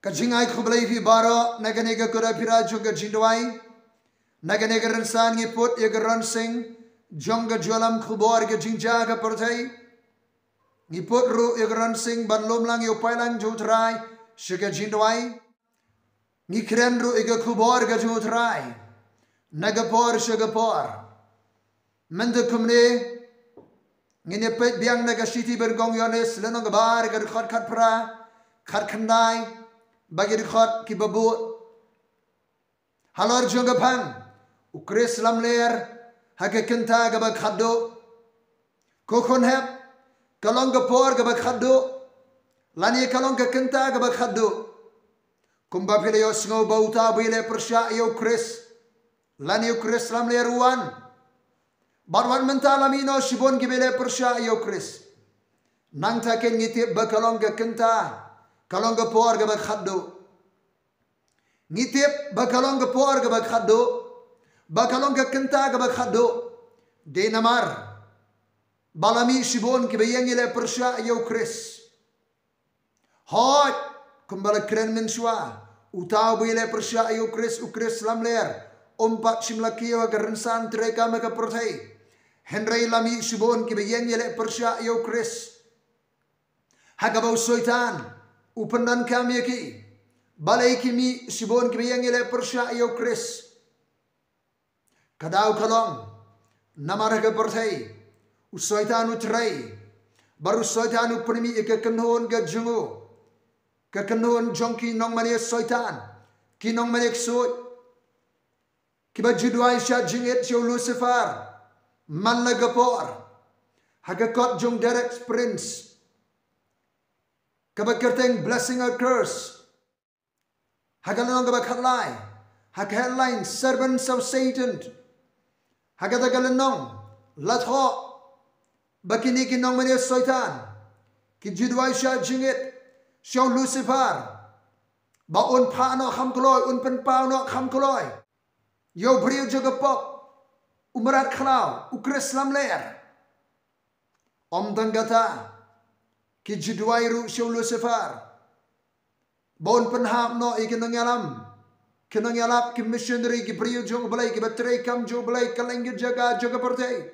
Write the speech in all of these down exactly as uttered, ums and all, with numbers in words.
Ka jingai khublei phi baroh, na kane ka kuda phira jong ka jingduwai. Na kane ka rynsan ngi put ïa ka ronsing jong ka jingïalam khubor ka jingjia ka pyrthei. Ngi put ruh ïa ka ronsing ban lum lang ïa u paidlang jong u Trai sha ka jingduwai. Ngi kren ruh ïa ka khubor ka jong u Trai na ka por sha ka por. Mynta kumne ngin ïa peit biang na ka shithi ba nyngkong Ïoannis lynnong kaba ar, ka dkhot khatphra, khatkhyndai bad ki dkhot kiba bud. Halor jong ka phang, u Khrist lamler ha ka kynta kaba khadduh. Ko khun hep, ka long ka por kaba khadduh, lane ka long ka kynta kaba khadduh. Kumba phi la ïohsngew ba uta uba ïaleh pyrshah ïa u Khrist lane u Khrist lamler u wan, bad wat mynta la mih noh shibun kiba ïaleh pyrshah ïa u Khrist. Nangta ken ngi tip ba ka long ka kynta, ka long ka por kaba khadduh. Ngi tip ba ka long ka por kaba khadduh, ba ka long ka kynta kaba khadduh. Dei namar ba la mih shibun kiba ïeng ïaleh pyrshah ïa u Khrist. Hooid, kumba la kren mynshuwa, uta uba ïaleh pyrshah ïa u Khrist, u Khrist lamler, um pat shym la kiew ha ka rynsan treikam ha ka pyrthei. Hynrei la mih shibun kiba ïeng ïaleh pyrshah ïa u Khrist, ha kaba u Soitan u pyndonkam ïa ki. Balei ki mih shibun kiba ïeng ïaleh pyrshah ïa u Khrist? Ka daw ka long namar ha ka pyrthei u Soitan u trei, bad u Soitan u pynmih ïa ka kynhun ka jong u, ka kynhun jong ki nongmane Soitan, ki nongmane ksuid, kiba ju duwai shah jingit sha u Lucifer man la ka por. Ha ka kot jong Derek Prince, kaba kyrteng Blessing or Curse, ha ka lynnong kaba khatlai, ha ka headline Servants of Satan, ha kata ka lynnong la thoh ba kine ki nongmane Soitan ki ju duwai shah jingit sha u Lucifer ba un phah noh kham kloi, un pynpaw noh kham kloi ïa u briew jong ka pop, u mrad khlaw, u Khrist lamler. Ym tang kata, ki ju duwai ruh sha u Lucifer ba un pynhap noh ïa ki nongïalam, ki nongïalap, ki missionary, ki briew jong u Blei, kiba treikam jong u Blei kylleng ki jaka jong ka pyrthei,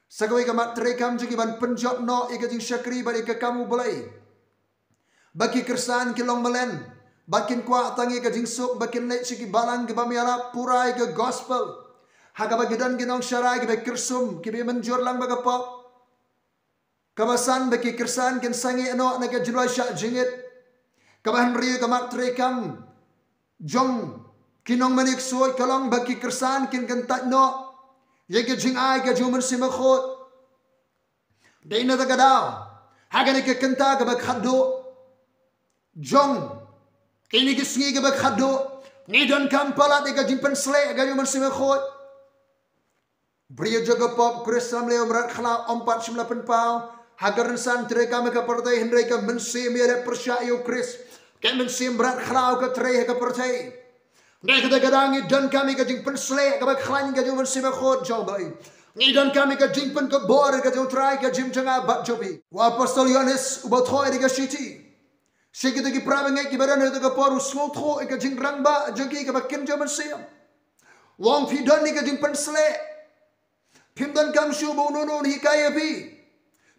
sa kawei ka mat treikam jong ki ban pynjot noh ïa ka jingshakri bad ïa ka kam u Blei. Ba ki Khristan ki long malen, ba kin kwah tang ïa ka jingsuk, ba kin leit sha ki balang ki bym ïalap pura ïa ka gospel, ha kaba ki don ki nongsharai kiba kyrsum, kiba mynjur lang bad ka pop. Kaba san, ba ki Khristan kin sangeh noh na ka jingduwai shah jingit. Kaba hynriew ka mat treikam jong ki nongmane ksuid ka long ba ki Khristan kin kyntait noh ïa ka jingai ka jong u Mynsiem Bakhuid. Dei na kata ka daw, ha kane ka kynta kaba khadduh jong kine ki sngi kiba khadduh, ngi donkam palat ïa ka jingpynsleh ka jong u Mynsiem Bakhuid. Briew jong ka pop, Khrist lamler, u mrad khlaw, ym pat shym la pynpaw ha ka rynsan treikam ha ka pyrthei, hynrei ka mynsiem ïaleh pyrshah ïa u Khrist, ka mynsiem mrad khlaw ka trei ha ka pyrthei. Na kata ka daw ngi donkam ïa ka jingpynsleh kaba khlaiñ ka jong u Mynsiem Bakhuid jong u Blei. Ngi donkam ïa ka jingpynkupbor ka jong u Trai ha ka jingim jong nga bad jong phi. U Apostol Ïoannis uba thoh ïa ka shithi sha kita ki para bangeit kiba don ha kata ka por, u sngewthuh ïa ka jingrangbah jong ki kaba kin jong u Mynsiem. U ong, phi don ïa ka jingpynsleh. Phim donkam shuh ba uno uno un hikai ïa phi.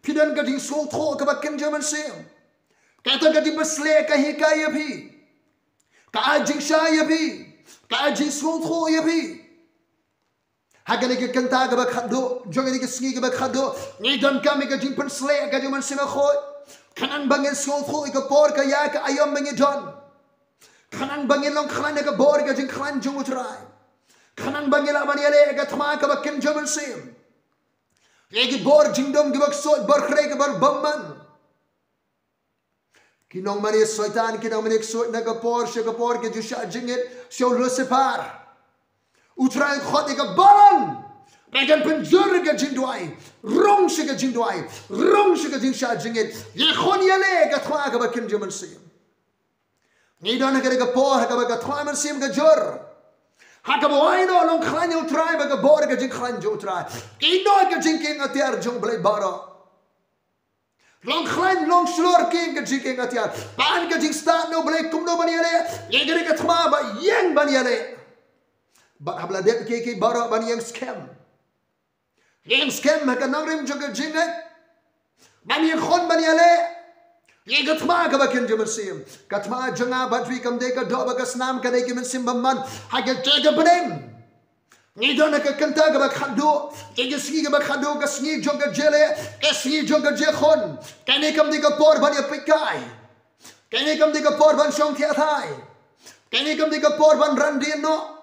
Phi don ka jingsngewthuh kaba kin jong u Mynsiem. Kata ka jingpynsleh ka hikai ïa phi, ka ai jingshai ïa phi, ka ai jingsngewthuh ïa phi. Ha kane ka kynta kaba khadduh, jong kane ka sngi kaba khadduh, ngi donkam ïa ka jingpynsleh ka jong u Mynsiem Bakhuid. Khnang ba ngin sngewthuh ïa ka por, ka ïa, ka aïom ba ngi don. Khnang ba ngin long khlaiñ ha ka bor ka jingkhlaiñ jong u Trai. Khnang ba ngin lah ban ïaleh ïa ka thma kaba kin jong u Mynsiem, ïa ki bor jingdum kiba ksuid, bor khrei kiba bymman. Ki nongmane soitan, ki nongmane ksuid na ka por sha ka por ki ju shah jingit sha u Lucifer. U Trai u khot ïa ka balang ba kan pynjur ïa ka jingduwai, rung sha ka jingduwai, rung sha ka jingshah jingit, ïakhun ïaleh ïa ka thma kaba kin jong u Mynsiem. Ngi don ha kane ka por ha kaba ka thma Mynsiem ka jur, ha kaba wai noh long khlaiñ u Trai bad ka bor ka jingkhlaiñ jong u Trai. Ïehnoh ïa ka jingkieng atiar jong U Blei baroh. Long khlaiñ long shlur ïa ka jingkieng atiar. Pan ka jingstad na U Blei kumno ban ïaleh ïa kane ka thma ba ïeng ban ïaleh. Bad haba la dep ïa ki baroh ban ïeng skhem. Ïeng skhem ha ka nongrim jong ka jingngeit. Ban ïeng khun ban ïaleh ïa ka thma kaba kynja mynsiem. Ka thma jong nga bad phi kam dei ka doh bad ka snam, ka dei ka mynsiem bymman ha ka jaka bneng. Ngi don ha ka kynta kaba khatduh, ka sngi kaba khatduh, ka sngi jong ka jingïaleh, ka sngi jong ka jingkhun. Kane kam dei ka por ban ïapeit kai. Kane kam dei ka por ban shong thiah thai. Kane kam dei ka por ban ran dien noh.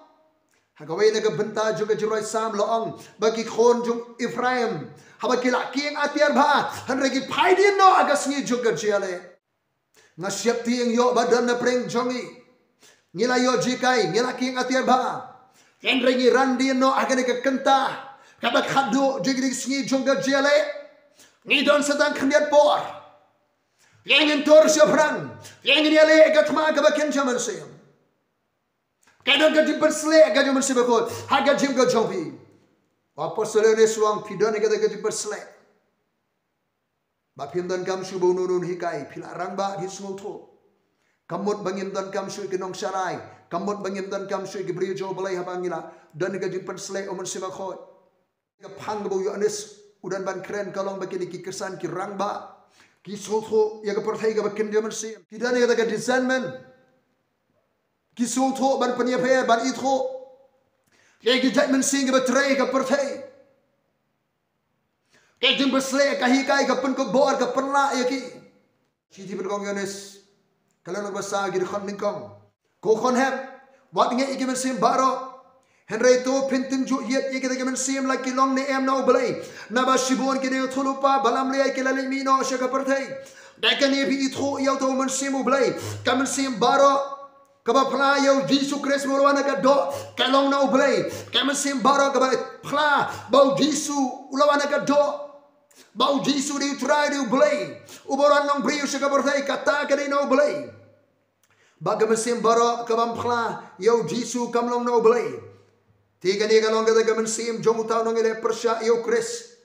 Ha kawei na ka bynta jong ka jingrwai Salm la ong ba ki khun jong Ephraim, haba ki la kieng atiar bha, hynrei ki phai dien noh ha ka sngi jong ka jingïaleh. Nga sheptieng ïoh ba don na pdeng jong ngi. Ngi la ïoh jinghikai, ngi la kieng atiar bha, hynrei ngi ran dien noh ha kane ka kynta kaba khatduh jong ka sngi jong ka jingïaleh. Ngi don sa tang khyndiat por. Ïa ngin tur shaphrang, ïa ngin ïaleh ka thma kaba kynja mynsiem. Ka don ka jingpynsleh ka jong U Mynsiem Bakhuid ha ka jingim ka jong phi. U Apostol Ïoannis u ong phi don ïa kata ka jingpynsleh. Ba phim donkam shuh ba uno uno un hikai, phi la rangbah, phi sngewthuh. Ka mut ba ngim donkam shuh ïa ki nongsharai, ka mut ba ngim donkam shuh ïa ki briew jong U Blei haba ngi la don ïa ka jingpynsleh U Mynsiem Bakhuid. Ka phang kaba u Ïoannis u don ban kren ka long ba kine ki khristan ki rangbah, ki sngewthuh ïa ka pyrthei kaba kynja mynsiem. Ki don ïa kata ka discernment. Ki sngewthuh ban pynïapher, ban ithuh ïa ki jait mynsiem kiba trei ha ka pyrthei. Ka jingpynsleh, ka hikai, ka pynkupbor, ka pynlah ïa ki. Shithi nyngkong Ïoannis, ka lynnong ba saw, ki dkhot nyngkong. Ko khun hep, wat ngeit ïa ki mynsiem baroh, hynrei to phin tynjuh ïit ïa kita ki mynsiem la ki long ne em na U Blei. Naba shibun ki nongïathuhlypa ba lam liai ki la leit mih noh sha ka pyrthei. Da kane phi ithuh ïa uta u Mynsiem U Blei. Ka mynsiem baroh kaba phla ïa U Jisu Khrist ba u la wan na ka doh ka long na U Blei. Ka mynsiem baroh kaba phla ba U Jisu u la wan na ka doh, ba U Jisu dei U Trai, dei U Blei uba wan long briew sha ka pyrthei, kata ka dei na U Blei. Bad ka mynsiem baroh kabym phla ïa U Jisu kam long na U Blei. Te kane ka long kata ka mynsiem jong uta u nongïaleh pyrshah ïa U Khrist.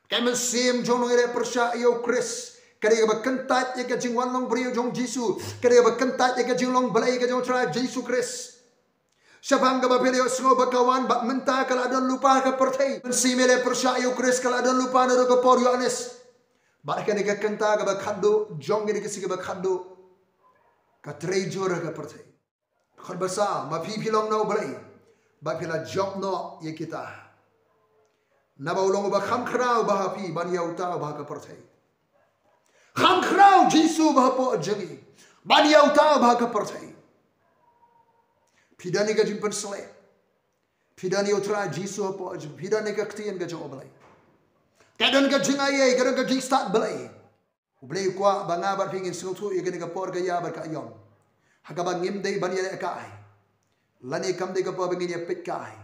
Ka mynsiem jong u nongïaleh pyrshah ïa U Khrist ka dei kaba kyntait ïa ka jingwan long briew jong U Jisu, ka dei kaba kyntait ïa ka jinglong Blei ka jong U Trai Jisu Khrist. Shaphang kaba phi la ïohsngew ba ka wan bad mynta ka la don lypa ha ka pyrthei. Mynsiem ïaleh pyrshah ïa U Khrist ka la don lypa naduh ka por Ïoannis. Bad kane ka kynta kaba khatduh jong kane ka sngi kaba khatduh ka trei jur ha ka pyrthei. Dkhot ba saw, ma phi phi long na U Blei, ba phi la jop noh ïa kita. Naba u long uba kham khraw uba ha phi ban ïa uta uba ha ka pyrthei. Kham khraw Jisu uba hapoh jong ngi ban ïa uta uba ha ka pyrthei. Phi don ïa ka jingpynsleh. Phi don ïa U Trai Jisu hapoh jong phi, phi don ïa ka ktien ka jong U Blei. Ka don ka jingaiei, ka don ka jingstad Blei. U Blei u kwah ba nga bad phi ngin sngewthuh ïa kane ka por ka ïa bad ka aïom, ha kaba ngim dei ban ïaleh kai, lane kam dei ka por ba ngin ïapeit kai.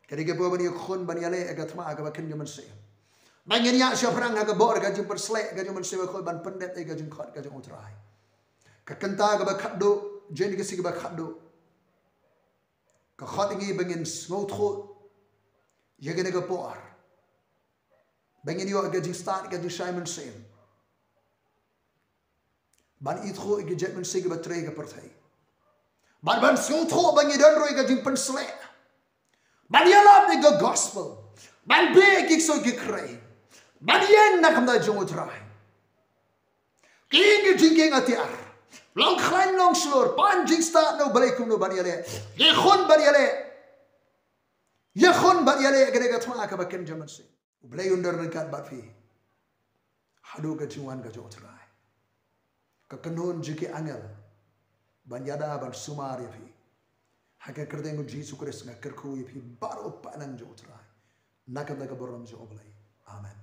Ka dei ka por ban ïakhun, ban ïaleh ïa ka thma kaba kynja mynsiem, ba ngin ïaid shaphrang ha ka bor ka jingpynsleh ka jong U Mynsiem Bakhuid ban pyndep ïa ka jingkhot ka jong U Trai. Ka kynta kaba khatduh jong kane ka sngi kaba khatduh ka khot ïa ngi ba ngin sngewthuh ïa kane ka por, ba ngin ïoh ïa ka jingstad, ïa ka jingshai mynsiem, ban ithuh ïa ki jait mynsiem kiba trei ha ka pyrthei, bad ban sngewthuh ba ngi don ruh ïa ka jingpynsleh ban ïalap ïa ka gospel, ban beh ïa ki ksuid ki khrei, ban ïeng na ka bynta jong U Trai. Kieng ki jingkieng atiar, long khlaiñ long shlur, pan jingstad na U Blei kumno ban ïaleh, ïakhun ban ïaleh, ïakhun ban ïaleh ïa kane ka thma kaba kynja mynsiem. U Blei un don ryngkat bad phi haduh ka jingwan ka jong U Trai. Ka kynhun jong ki angel ban ïada ban sumar ïa phi. Ha ka kyrteng U Jisu Khrist nga kyrkhu ïa phi baroh, u paidlang jong U Trai, na ka bynta ka burom jong U Blei. Amen.